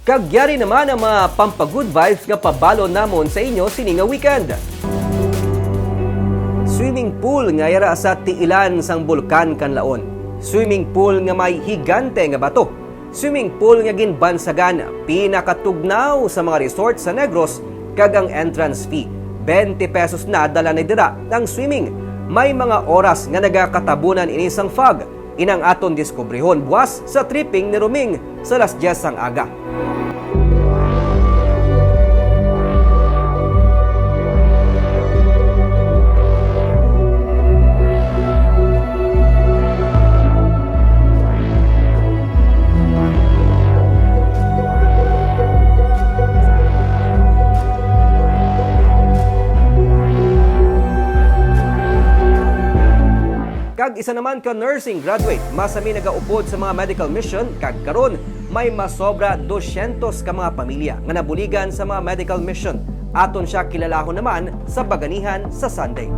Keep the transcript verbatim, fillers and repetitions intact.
Kag yari naman ang mga pampagood vibes nga pabalon namon sa inyo sini nga weekend. Swimming pool nga yara sa tiilan sang Bulkan Kanlaon. Swimming pool nga may higante nga bato. Swimming pool nga ginbansagan, pinakatugnaw sa mga resort sa Negros, kag ang entrance fee, twenty pesos na dala ni dira ang swimming. May mga oras nga nagakatabunan ini sang fog. Inang aton diskubrihon buas sa tripping ni Roming sa alas diyes sang aga. Kag isa naman ka nursing graduate, masami nagaupod sa mga medical mission, kag karon may masobra dosyentos ka mga pamilya nga nabuligan sa mga medical mission. Aton siya kilalahon naman sa baganihan sa Sunday.